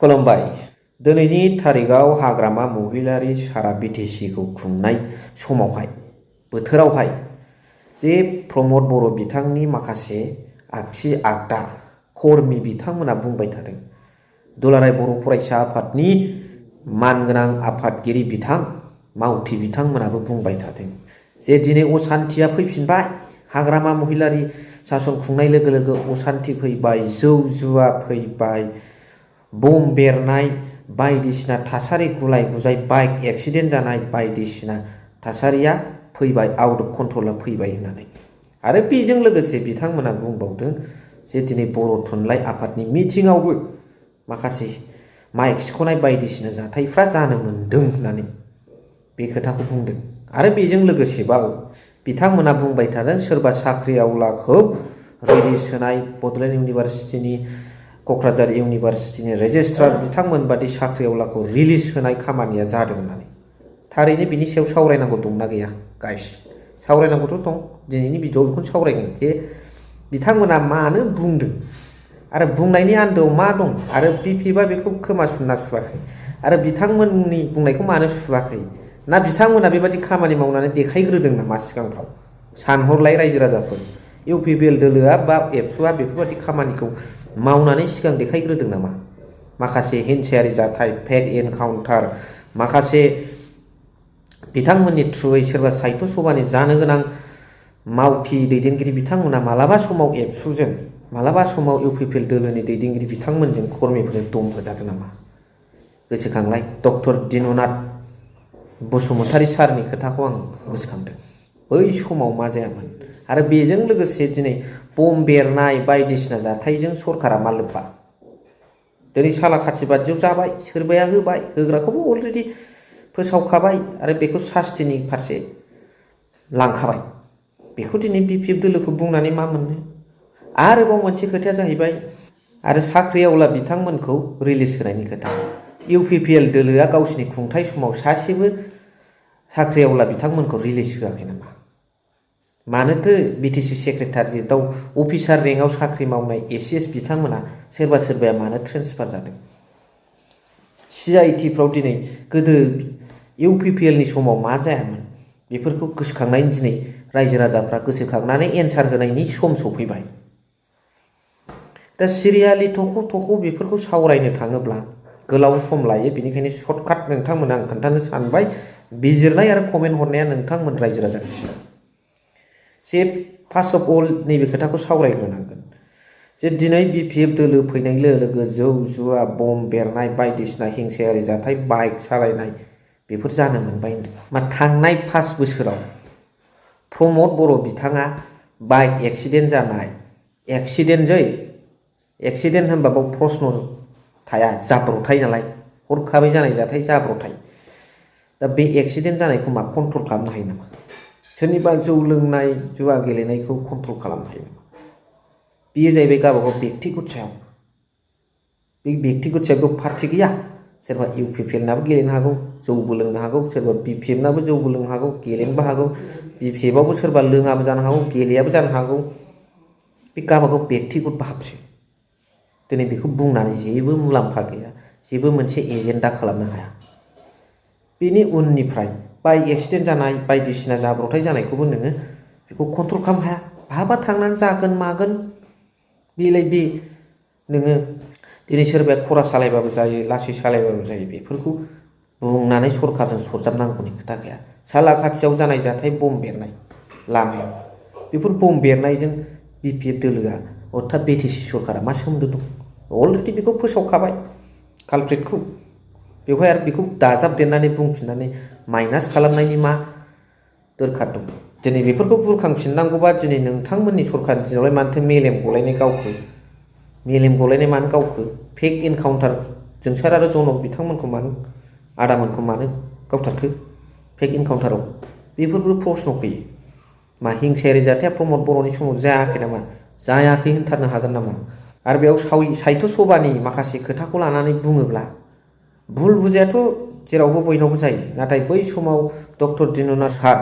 खुलुमबाय। दिनैनि थारिखआव हाग्रामा महिलारि सारा बिटिसिखौ खुंनाय समावहाय बोथोरावहाय जे प्रमद बर' बिथांनि माखासे आगसि आगदा कर्मि बिथांमोना बुंबाय थादों। दुलाराय बर' फरायसा आफादनि मानगोनां आफादगिरि बिथां मावथि बिथांमोनाबो बुंबाय थादों जे दिनै असान्थिया फैफिनबाय। हाग्रामा महिलारि सासन खुंनाय लोगो लोगो असान्थि फैबाय, जौ जुवा फैबाय, बम बेरनाय बायदिसिना थासारि, गुलाय गुजाय, बाइक एक्सिडेन्ट जानाय बायदिसिना थासारिया फैबाय, आउट अफ कन्ट्रला फैबाय होननानै। आरो बेजों लोगोसे बिथांमोना बुंबावदों जे दिनै बर' थुनलाइ आफादनि मिथिङावबो माखासे माइक सिख'नाय बायदिसिना जाथायफ्रा जानो मोन्दों होननानै बे खोथाखौ बुंदों। आरो बेजों लोगोसेबाव बिथांमोना बुंबाय थादों सोरबा साख्रि आवलाखौ रिलिज होनाय, बड'लेण्ड इउनिभारसिटिनि, क'क्राझार इउनिभारसिटिनि रेजिस्ट्रार बिथांमोन बादि साख्रि आवलाखौ रिलिज होनाय खामानिया जादों होननानै। थारैनो बिनि सायाव सावरायनांगौ दंना गैया गाइस? सावरायनांगौथ' दं। दिनैनि भिडिअ'आव बेखौनो सावरायगोन जे बिथांमोना मानो बुंदों आरो बुंनायनि आन्दोआव मा दं, आरो बिपिएफआ बेखौ खोमा सुनना सुवाखै, आरो बिथांमोननि बुंनायखौ मानो सुवाखै, ना बिथांमोना बेबादि खामानि मावनानै देखायग्रोदों नामा सिगांफ्राव? सानहरलाय रायजो राजाफोर, इउपिपिएल दोलोआ बा एबसुआ बेफोरबादि खामानिखौ मावनानै सिगां देखायग्रोदों नामा? माखासे हिंसायारि जाथाय, फेक एनकाउन्टार, माखासे बिथांमोननि थ्रुयै सोरबा साहित्य सभानि जानो गोनां मावथि दैदेनगिरि बिथांमोना मालाबा समाव एबसुजों, मालाबा समाव इउपिपिएल दोलोनि दैदेनगिरि बिथांमोनजों कर्मिफोरजों दम होजादों नामा? गोसोखांलाय डक्टर दिननाथ बसुमतारी सारनि खोथाखौ आं गोसोखांदों। बै समाव मा जायामोन? आरो बेजों लोगोसे दिनै बम बेरनाय बायदिसिना जाथायजों सरकारा मा लोब्बा? दिनै सालाखाथि बादियाव जाबाय, सोरबाया होबाय, होग्राखौबो अलरेडि फोसावखाबाय आरो बेखौ सास्तिनि फारसे लांखाबाय। बेखौ दिनै बिपिएफ दोलोखौ बुंनानै मा मोननो? आरोबाव मोनसे खोथाया जाहैबाय, आरो साख्रि आवला बिथांमोनखौ रिलिज होनायनि खोथा। इउपिपिएल दोलोआ गावसिनि खुंथाय समाव सासेबो साख्रि आवला बिथांमोनखौ रिलिज होआखै नामा? मानोथो बिटिसि सेक्रेटारियेटआव अफिसार रेंकआव साख्रि मावनाय एसिएस बिथांमोना सोरबा सोरबाया मानो ट्रेन्सफार जादों? सिआइटिफ्राव दिनै गोदो इउपिपिएलनि समाव मा जायामोन? बेफोरखौ गोसोखांनायनि दिनै रायजो राजाफ्रा गोसोखांनानै एन्सार होनायनि सम सफैबाय। दा सिरियालि थख' थख' बेफोरखौ सावरायनो थाङोब्ला गोलाव सम लायो। बेनिखायनो सर्टकाट नोंथांमोना आं खोन्थानो सानबाय। बिजिरनाय आरो कमेन्ट हरनाया नोंथांमोन रायजो राजानि सिगां। जे फार्स्ट अफ अल नैबे खोथाखौ सावरायग्रोनांगोन जे दिनै बिपिएफ दोलो फैनाय लोगो लोगो जौ जुवा, बम बेरनाय बायदिसिना हिंसायारि जाथाय, बाइक सालायनाय बेफोर जानो मोनबाय होनदों। मा थांनाय 5 बोसोराव प्रमद बर' बिथाङा बाइक एक्सिडेन्ट जानाय, एक्सिडेन्ट होनबा बाव प्रश्न थाया, जाब्रबथाय नालाय, हरखाबै जानाय जाथाय, जाब्रबथाय। दा बे एक्सिडेन्ट जानायखौ मा कन्ट्रल खालामनो हायो नामा? सोरनिबा जौ लोंनाय, जुवा गेलेनायखौ कन्ट्रल खालामनो हायो नामा? बेयो जाहैबाय गावबागाव बेक्तिगत सायाव। बे बेक्तिगत सायाव पार्टि गैया। सोरबा इउपिपिएलनाबो गेलेनो हागौ, जौबो लोंनो हागौ, सोरबा बिपिएफनाबो जौबो लोंनो हागौ, गेलेनोबो हागौ, बिपिएफआवबो सोरबा लोङाबो जानो हागौ, गेलेयाबो जानो हागौ। बे गावबागाव बेक्तिगत भाबसो। दिनै बेखौ बुंनानै जेबो मुलाम्फा गैया, जेबो मोनसे एजेन्डा खालामनो हाया। बेनि उननिफ्राय बाइक एक्सिडेन्ट जानाय बायदिसिना जाब्रबथाय जानायखौबो नोङो बेखौ कन्ट्रल खालामनो हाया। बहाबा थांनानै जागोन मागोन बेलाय बे नोङो दिनै सोरबाया खरा सालायबाबो जायो, लासै सालायबाबो जायो। बेफोरखौ बुंनानै सरकारजों सरजाबनांगौनि खोथा गैया। सालाखाथियाव जानाय जाथाय, बम बेरनाय लामायाव, बेफोर बम बेरनायजों बिपिएफ दोलोआ अर्थात बिटिसि सरकारा मा सोमोन्दो दं? अलरेडि बेखौ फोसावखाबाय कालप्रिटखौ। बेवहाय आरो बेखौ दाजाबदेरनानै बुंफिननानै माइनास खालामनायनि मा दरखार दं? दिनै बेफोरखौ बुरखांफिननांगौबा दिनै नोंथांमोननि सरकारनि दिनावलाय मानोथो मेलेम गलायनाय गावखो? मेलेम गलायनाय मानो गावखो? फेक एनकाउन्टार जोंसार आरो जनक बिथांमोनखौ मानो, आदामोनखौ मानो गावथारखो फेक एनकाउन्टाराव? बेफोरबो प्रश्न फैयो। मा हिंसायारि जाथाया प्रमद बर'नि समाव जायाखै नामा? जायाखै होनथारनो हागोन नामा? आरो बेयाव साहित्य सभानि माखासे खोथाखौ लानानै बुङोब्ला भुल बुजायाथ' जेरावबो बयनावबो जायो। नाथाय बै समाव डक्टर दिननाथ सार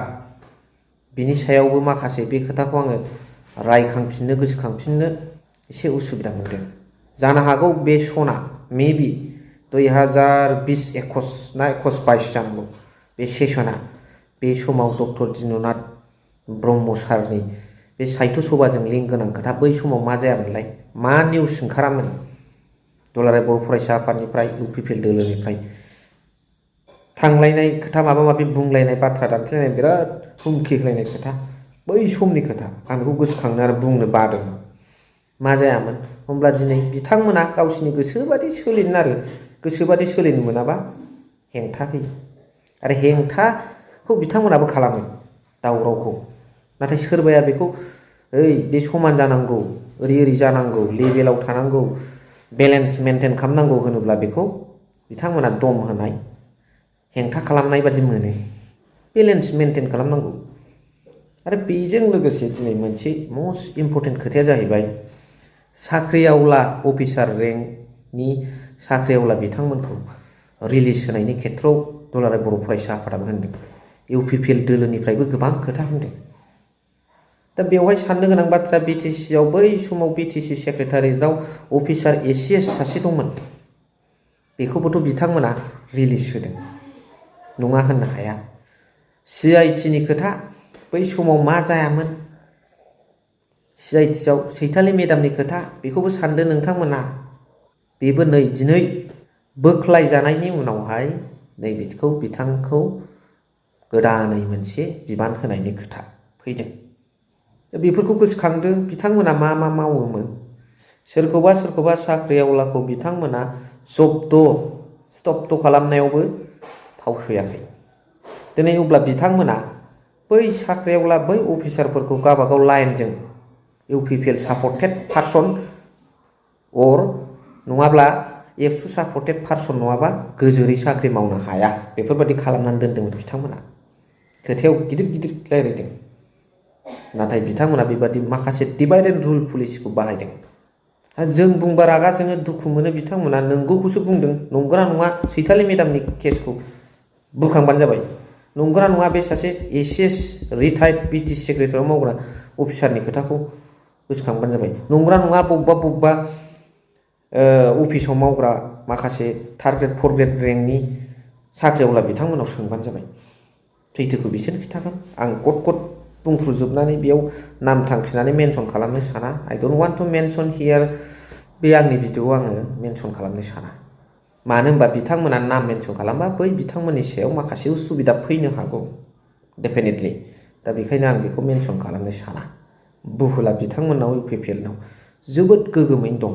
बिनि सायावबो माखासे बे खोथाखौ आङो रायखांफिननो, गोसोखांफिननो एसे उसुबिदा मोनदों। जानो हागौ बे सना मेबि 2020-21 ना 21-22 जानांगौ बे सेसना। बे समाव डक्टर दिननाथ ब्रह्म सारनि बे साहित्य सभाजों लिंक गोनां खोथा बै समाव मा जायामोनलाय, मा निउस ओंखारामोन दुलाराय बर' फरायसा आफादनिफ्राय UPPL दोलोनिफ्राय थांलायनाय खोथा, माबा माबि बुंलायनाय, बाथ्रा दान्थेलायनाय, बिराद हुमखि होलायनाय खोथा, बै समनि खोथा आं बेखौ गोसोखांनो आरो बुंनो बादों। मा जायामोन होमब्ला दिनै बिथांमोना गावसिनि गोसोबादि सोलिनो आरो गोसोबादि सोलिनो मोनाबा हेंथा होयो आरो हेंथाखौ बिथांमोनाबो खालामो दावरावखौ। नाथाय सोरबाया बेखौ ओइ बे समान जानांगौ, ओरै ओरै जानांगौ, लेभेलाव थानांगौ, बेलेन्स मेनटेन खालामनांगौ होनोब्ला बेखौ बिथांमोना दम होनाय, हेंथा खालामनाय बादि मोनो। बेलेन्स मेनटेन खालामनांगौ। आरो बेजों लोगोसे दिनै मोनसे मस्ट इम्परटेन्ट खोथाया जाहैबाय साख्रिआवला अफिसार रेंकनि साख्रिआवला बिथांमोनखौ रिलिज होनायनि खेथ्रआव दुलाराय बर' फरायसा आफादाबो होनदों। UPPL दोलोनिफ्रायबो गोबां खोथा होनदों। दा बेवहाय साननो गोनां बाथ्रा, BTC-आव बै समाव BTC सेक्रेटारियेटआव अफिसार ACS सासे दंमोन। बेखौबोथ' बिथांमोना रिलिज होदों, नङा होननो हाया। CIT-नि खोथा, बै समाव मा जायामोन, CIT-आव चैतालि मेडामनि खोथा, बेखौबो सानदो नोंथांमोना। बेबो नै दिनै बोख्लाय जानायनि उनावहाय नैबेखौ बिथांखौ गोदानै मोनसे बिबान होनायनि खोथा फैदों। बेफोरखौ गोसोखांदो बिथांमोना मा मा मावोमोन। सोरखौबा साख्रिआवलाखौ बिथांमोना स्तब्ध खालामनायावबो फावसयाखै। दिनै अब्ला बिथांमोना बै साख्रिआवला, बै अफिसारफोरखौ गावबागाव लाइनजों UPPL सापर्टेड पार्सन अर नङाब्ला एबसु सापर्टेड पार्सन नङाबा गोजोरै साख्रि मावनो हाया, बेफोरबायदि खालामनानै दोनदोंमोन बिथांमोना। खोथायाव गिदिर गिदिर रायलायदों। नाथाय बिथांमोना बेबादि माखासे डिभाइड एन्ड रुल पलिसिखौ बाहायदों। जों बुंबा रागा जोङो, दुखु मोनो। बिथांमोना नंगौखौसो बुंदों, नंगौना नङा चैतालि मेडामनि केसखौ बुरखांबानो जाबाय। नंगौना नङा बे सासे ACS रिटायार्ड BTC सेक्रेटारियाव मावग्रा अफिसारनि खोथाखौ गोसोखांबानो जाबाय। नंगौना नङा बबेबा अफिसाव मावग्रा माखासे थार्ड ग्रेड 4 ग्रेड रेंकनि साख्रिआवला बिथांमोनाव सोंबानो जाबाय। सैथोखौ बिसोर खिन्थागोन। आं कट बुंफ्रुजोबनानै बेयाव नाम थांखिनानै मेनसन खालामनो साना। I don't want two mention हियार। बे आंनि भिडिअ'आव आङो मेनसन खालामनो साना। मानो होनबा बिथांमोना नाम मेनसन खालामबा बै बिथांमोननि सायाव माखासे उसुबिदा फैनो हागौ डेफिनेटलि। दा बेखायनो आं बेखौ मेनसन खालामनो साना। बुहुला बिथांमोननाव UPPL-नाव जोबोद गोगोमैनो दं,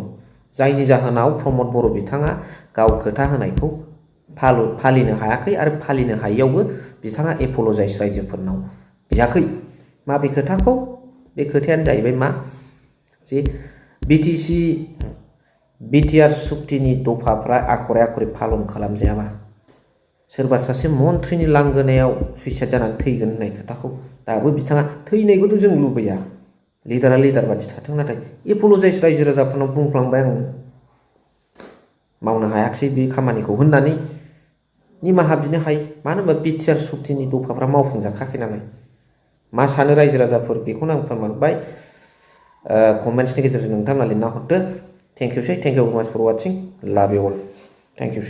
जायनि जाहोनाव प्रमद बर' बिथाङा गाव खोथा होनायखौ फालिनो हायाखै आरो फालिनो हायियावबो बिथाङा एपलजाइस रायजोफोरनाव बियाखै। माबे खोथाखौ? बे खोथायानो जाहैबाय मा, जे BTR सुक्तिनि दफाफ्रा आखरे आखरे फालन खालामजायाबा सोरबा सासे मन्थ्रिनि लांगोनायाव सुइसाइड जानानै थैगोन होननाय खोथाखौ दाबो बिथाङा, थैनायखौथ' जों लुबैया, लिडारा लिडार बादि थाथों, नाथाय एपलजाइस रायजो राजाफोरनाव बुंफ्लांबाय आं मावनो हायाखिसै बे खामानिखौ होननानै निमाहा बिनो हायो। मानो होनबा BTR सुक्तिनि दफाफ्रा मावफुंजाखायाखै नालाय। मा सानो रायजो राजाफोर बेखौनो आं फोरमायबाय। कमेन्ट्सनि गेजेरजों नोंथांमोना लिरना हरदो। Thank you for watching. Love you all. Thank you.